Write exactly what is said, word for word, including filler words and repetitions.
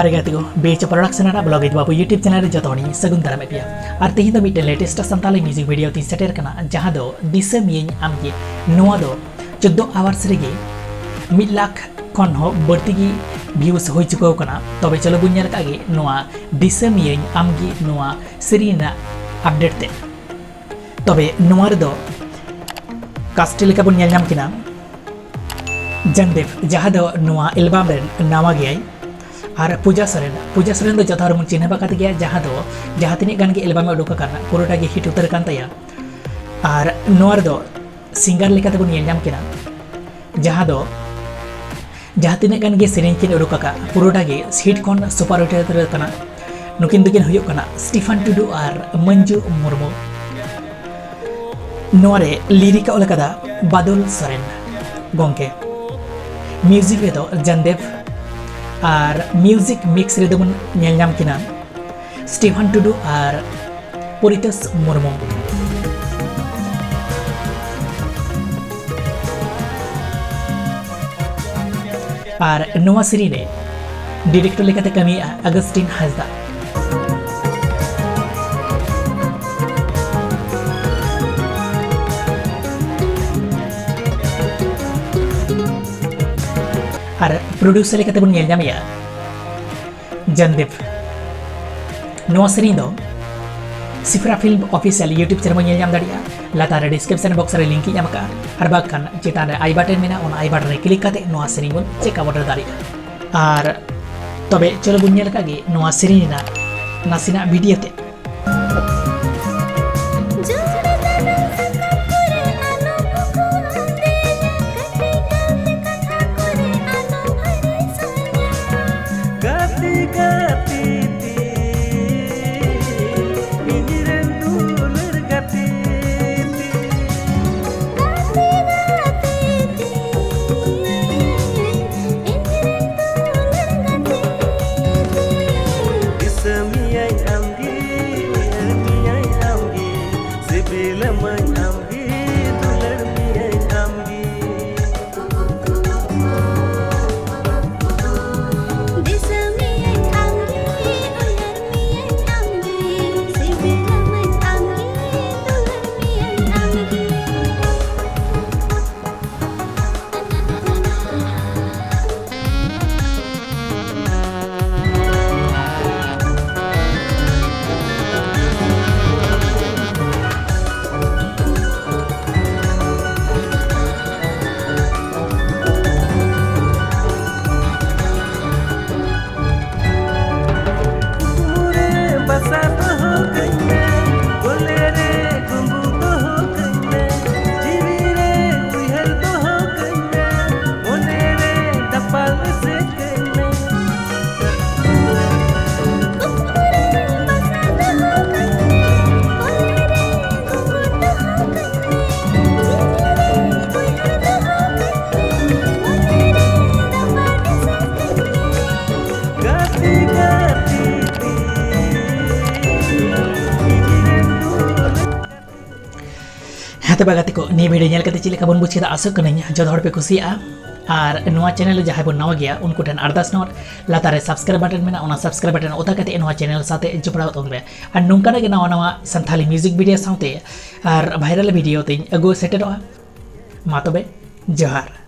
ᱟᱨ ᱜᱟᱛᱮ ᱠᱚ, ᱵᱮᱪ ᱯᱨᱚᱰᱟᱠᱥᱚᱱ ᱟᱨ ᱵᱞᱚᱜ ᱤᱡ ᱵᱟᱹᱵᱩ YouTube ᱪᱮᱱᱮᱞ ᱨᱮ ᱡᱚᱛᱚ ᱦᱚᱲᱤᱧ ᱥᱟᱹᱜᱩᱱ ᱫᱟᱨᱟᱢᱮᱫ ᱯᱮᱭᱟ᱾ ᱟᱨ ᱛᱮᱦᱮᱧ ᱫᱚ ᱢᱤᱫᱴᱮᱱ ᱞᱮᱴᱮᱥᱴ ᱥᱟᱱᱛᱟᱲᱤ ᱢᱤᱭᱩᱡᱤᱠ ᱵᱷᱤᱰᱤᱭᱳ ᱛᱤᱧ ᱥᱮᱴᱮᱨ ᱠᱟᱱᱟ, ᱡᱟᱦᱟᱸ ᱫᱚ ᱫᱤᱥᱟᱹ ᱢᱤᱭᱟᱹᱧ ᱟᱢᱜᱮ᱾ ᱱᱚᱣᱟ ᱫᱚ ᱪᱳᱫᱽᱫᱳ ᱟᱣᱟᱨᱥ ᱨᱮᱜᱮ ᱢᱤᱫ ᱞᱟᱠᱷ ᱠᱷᱚᱱ ᱦᱚᱸ ᱵᱟᱹᱲᱛᱤ ᱜᱮ ᱵᱷᱤᱭᱩᱥ ᱦᱩᱭ ᱪᱩᱠᱟᱹᱣ ᱠᱟᱱᱟ᱾ ᱛᱚᱵᱮ ᱪᱚᱞᱚ ᱵᱚᱱ ᱧᱮᱞ ᱠᱟᱜ ᱜᱮ ᱱᱚᱣᱟ ᱫᱤᱥᱟᱹ ᱢᱤᱭᱟᱹᱧ ᱟᱢᱜᱮ ᱱᱚᱣᱟ ᱥᱮᱨᱮᱧ ᱨᱮᱱᱟᱜ ᱟᱯᱰᱮᱴ ᱛᱮ᱾ ᱛᱚᱵᱮ ᱱᱚᱣᱟ ᱨᱮᱫᱚ ᱠᱟᱥᱴ ᱞᱮᱠᱟ ᱵᱚᱱ ᱧᱮᱞ ᱧᱟᱢ ᱠᱤᱱᱟ ᱡᱟᱱᱫᱮᱵ, ᱡᱟᱦᱟᱸ ᱫᱚ ᱱᱚᱣᱟ ᱮᱞᱵᱟᱢ ᱨᱮᱱ ᱱᱟᱣᱟ ᱜᱮᱭᱟᱭ, ᱟᱨ ᱯᱩᱡᱟ ᱥᱚᱨᱮᱱ, ᱯᱩᱡᱟ ᱥᱚᱨᱮᱱ ᱫᱚ ᱡᱚᱛᱚ ᱦᱚᱲ ᱵᱚᱱ ᱪᱤᱱᱦᱟᱹᱯ ᱟᱠᱟᱫ ᱜᱮᱭᱟ, ᱡᱟᱦᱟᱸ ᱫᱚ ᱡᱟᱦᱟᱸ ᱛᱤᱱᱟᱹᱜ ᱜᱟᱱ ᱜᱮ ᱮᱞᱵᱟᱢ ᱮ ᱩᱰᱩᱠ ᱟᱠᱟᱱᱟ, ᱯᱩᱨᱟᱹᱴᱟ ᱜᱮ ᱦᱤᱴ ᱩᱛᱟᱹᱨ ᱟᱠᱟᱱ ᱛᱟᱭᱟ᱾ ᱟᱨ ᱱᱚᱣᱟ ᱨᱮᱫᱚ ᱥᱤᱝᱜᱟᱨ ᱞᱮᱠᱟ ᱛᱮᱵᱚᱱ ᱧᱮᱞ ᱧᱟᱢ ᱠᱤᱱᱟ, ᱡᱟᱦᱟᱸ ᱫᱚ ᱡᱟᱦᱟᱸ ᱛᱤᱱᱟᱹᱜ ᱜᱟᱱ ᱜᱮ ᱥᱮᱨᱮᱧ ᱠᱤᱱ ᱩᱰᱩᱠ ᱟᱠᱟᱫ, ᱯᱩᱨᱟᱹᱴᱟ ᱜᱮ ᱦᱤᱴ ᱠᱷᱚᱱ ᱥᱩᱯᱟᱨ ᱦᱤᱴ ᱩᱛᱟᱹᱨ ᱟᱠᱟᱱᱟ᱾ ᱱᱩᱠᱤᱱ ᱫᱚᱠᱤᱱ ᱦᱩᱭᱩᱜ ᱠᱟᱱᱟ ᱥᱴᱤᱯᱷᱟᱱ ᱴᱩᱰᱩ ᱟᱨ ᱢᱚᱧᱡᱩ ᱢᱩᱨᱢᱩ᱾ ᱱᱚᱣᱟ ᱨᱮ ᱞᱤᱨᱤᱠ ᱚᱞ ᱟᱠᱟᱫᱟ ᱵᱟᱫᱚᱞ ᱥᱚᱨᱮᱱ ᱜᱚᱝᱠᱮ᱾ ᱢᱤᱭᱩᱡᱤᱠ ᱨᱮᱫᱚ ᱡᱟᱱᱫᱮᱵ ᱟᱨ ᱢᱤᱭᱩᱡᱤᱠ ᱢᱤᱠᱥ ᱨᱮᱫᱚ ᱵᱚᱱ ᱧᱮᱞ ᱧᱟᱢ ᱠᱤᱱᱟ ᱥᱴᱤᱯᱷᱟᱱ ᱴᱩᱰᱩ ᱟᱨ ᱯᱚᱨᱤᱛᱳᱥ ᱢᱩᱨᱢᱩ᱾ ᱟᱨ ᱱᱚᱣᱟ ᱥᱮᱨᱮᱧ ᱨᱮ ᱰᱤᱨᱮᱠᱴᱚᱨ ᱞᱮᱠᱟᱛᱮ ᱠᱟᱹᱢᱤᱭᱮᱫᱼᱟ ᱟᱜᱚᱥᱴᱤᱱ ᱦᱟᱸᱥᱫᱟ᱾ ᱟᱨ ᱯᱨᱚᱰᱭᱩᱥᱟᱨ ᱞᱮᱠᱟᱛᱮ ᱵᱚᱱ ᱧᱮᱞ ᱧᱟᱢᱮᱭᱟ ᱡᱟᱱᱫᱮᱵ᱾ ᱱᱚᱣᱟ ᱥᱮᱨᱮᱧ ᱫᱚ ᱥᱤᱯᱨᱟ ᱯᱷᱤᱞᱢ ᱚᱯᱷᱤᱥᱤᱭᱟᱞ YouTube ᱪᱮᱱᱮᱞ ᱵᱚᱱ ᱧᱮᱞ ᱧᱟᱢ ᱫᱟᱲᱮᱭᱟᱜᱼᱟ᱾ ᱞᱟᱛᱟᱨ ᱨᱮ ᱰᱤᱥᱠᱨᱤᱯᱥᱚᱱ ᱵᱚᱠᱥ ᱨᱮ ᱞᱤᱝᱠ ᱤᱧ ᱮᱢ ᱟᱠᱟᱫᱼᱟ, ᱟᱨ ᱵᱟᱝᱠᱷᱟᱱ ᱪᱮᱛᱟᱱ ᱨᱮ ᱟᱭ ᱵᱟᱴᱚᱱ ᱢᱮᱱᱟᱜᱼᱟ, ᱚᱱᱟ ᱟᱭ ᱵᱟᱴᱚᱱ ᱨᱮ ᱠᱞᱤᱠ ᱠᱟᱛᱮ ᱱᱚᱣᱟ ᱥᱮᱨᱮᱧ ᱵᱚᱱ ᱪᱮᱠ ᱟᱣᱩᱴ ᱫᱟᱲᱮᱭᱟᱜᱼᱟ᱾ ᱟᱨ ᱛᱚᱵᱮ ᱪᱚᱞᱚ ᱵᱚᱱ ᱧᱮᱞ ᱠᱟᱜ ᱜᱮ ᱱᱚᱣᱟ ᱥᱮᱨᱮᱧ ᱨᱮᱱᱟᱜ ᱱᱟᱥᱮᱱᱟᱜ ᱵᱷᱤᱰᱤᱭᱳ ᱛᱮ᱾ ᱜᱟᱛᱮ ᱜᱟᱛᱮ ᱛᱮ, ᱤᱧ ᱨᱮᱱ ᱫᱩᱞᱟᱹᱲ ᱜᱟᱛᱮ ᱛᱮ᱾ ᱜᱟᱛᱮ ᱜᱟᱛᱮ ᱛᱮ, ᱤᱧ ᱨᱮᱱ ᱫᱩᱞᱟᱹᱲ ᱜᱟᱛᱮ ᱛᱮ᱾ ᱫᱤᱥᱟᱹ ᱢᱮᱭᱟᱹᱧ ᱟᱢᱜᱮ, ᱩᱭᱦᱟᱹᱨ ᱢᱮᱭᱟᱹᱧ ᱟᱢᱜᱮ, ᱥᱤᱵᱤᱞᱟᱢᱟᱹᱧ ᱟᱢᱜᱮ, ᱫᱩᱞᱟᱹᱲ ᱢᱮᱭᱟᱹᱧ ᱟᱢᱜᱮ᱾ ᱫᱤᱥᱟᱹ ᱢᱮᱭᱟᱹᱧ ᱛᱚᱵᱮ ᱜᱟᱛᱮ ᱠᱚ, ᱱᱤᱭᱟᱹ ᱵᱷᱤᱰᱤᱭᱳ ᱧᱮᱞ ᱠᱟᱛᱮ ᱪᱮᱫ ᱞᱮᱠᱟ ᱵᱚᱱ ᱵᱩᱡ ᱠᱮᱫᱟ? ᱟᱥᱚᱜ ᱠᱟᱹᱱᱟᱹᱧ ᱡᱚᱛᱚ ᱦᱚᱲ ᱯᱮ ᱠᱩᱥᱤᱭᱟᱜᱼᱟ᱾ ᱟᱨ ᱱᱚᱣᱟ ᱪᱮᱱᱮᱞ ᱨᱮ ᱡᱟᱦᱟᱸᱭ ᱵᱚᱱ ᱱᱟᱣᱟ ᱜᱮᱭᱟ, ᱩᱱᱠᱩ ᱴᱷᱮᱱ ᱟᱨᱫᱟᱥ ᱱᱚᱣᱟ ᱞᱟᱛᱟᱨ ᱨᱮ ᱥᱟᱵᱥᱠᱨᱟᱭᱤᱵ ᱵᱟᱴᱚᱱ ᱢᱮᱱᱟᱜᱼᱟ, ᱚᱱᱟ ᱥᱟᱵᱥᱠᱨᱟᱭᱤᱵ ᱵᱟᱴᱚᱱ ᱚᱛᱟ ᱠᱟᱛᱮ ᱱᱚᱣᱟ ᱪᱮᱱᱮᱞ ᱥᱟᱶᱛᱮ ᱡᱚᱯᱲᱟᱣ ᱛᱟᱵᱚᱱ ᱯᱮ᱾ ᱟᱨ ᱱᱚᱝᱠᱟᱱᱟᱜ ᱜᱮ ᱱᱟᱣᱟ ᱱᱟᱣᱟ ᱥᱟᱱᱛᱷᱟᱞᱤ ᱢᱤᱭᱩᱡᱤᱠ ᱵᱷᱤᱰᱤᱭᱳ ᱥᱟᱶᱛᱮ ᱟᱨ ᱵᱷᱟᱭᱨᱟᱞ ᱵᱷᱤᱰᱤᱭᱳ ᱛᱮᱧ ᱟᱹᱜᱩ ᱥᱮᱴᱮᱨᱚᱜᱼᱟ᱾ ᱢᱟ ᱛᱚᱵᱮ, ᱡᱚᱦᱟᱨ᱾